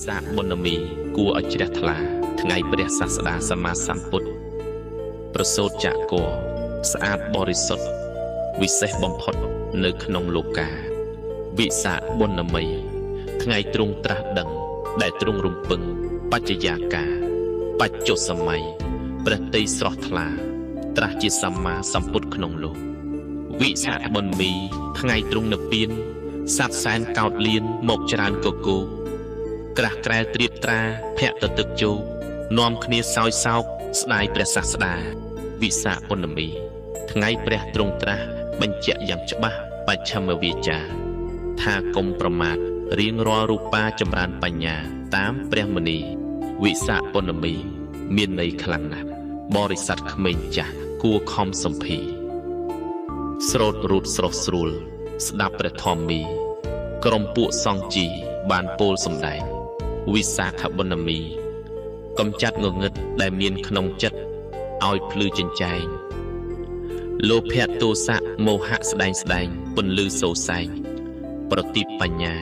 សាកបុណ្យមីគួរឲ្យជ្រះថ្លា ថ្ងៃព្រះសាស្តាសម្មាសម្ពុទ្ធប្រសូតចក្រស្អាតបរិសុទ្ធវិសេសបំផុតនៅក្នុងលោកា វិសាខបុណ្យមី ថ្ងៃទ្រង់ត្រាស់ដឹង ដែលទ្រង់រំពឹងបច្ចយាការបច្ចុសម័យព្រះតីស្រស់ថ្លា ត្រាស់ជាសម្មាសម្ពុទ្ធក្នុងលោក វិសាខបុណ្យមី ថ្ងៃទ្រង់និព្វានសត្វសែនកោតលៀនមកច្រើនកកោក្រាស់ក្រែលត្រៀបត្រាភៈតទឹកជោគនាំគ្នាសោយសោកស្ដាយព្រះសាស្តា វិសាខបុណ្យមី ថ្ងៃព្រះទ្រង់ត្រាស់បញ្ជាក់យ៉ាងច្បាស់បច្ឆិមវាចា ថាកុំប្រមាទរៀងរាល់រូបាចម្រើនបញ្ញាតាមព្រះមុនី វិសាខបុណ្យមី មានន័យខ្លាំងណាស់បរិស័ទក្មេងចាស់គួរខំសម្ភី ស្រោតរូតស្រស់ស្រួល ស្ដាប់ព្រះធម្មី ក្រុមពួកសង្ឃជីបានពោលសម្ដែង វិសាខបុណ្យមី កំចាត់ងងឹតដែលមានក្នុងចិត្តឲ្យភ្លឺចិញ្ចែង លោភៈទោសៈមោហៈស្ដែងស្ដែងពន្លឺសូរសែង ប្រទីបបញ្ញា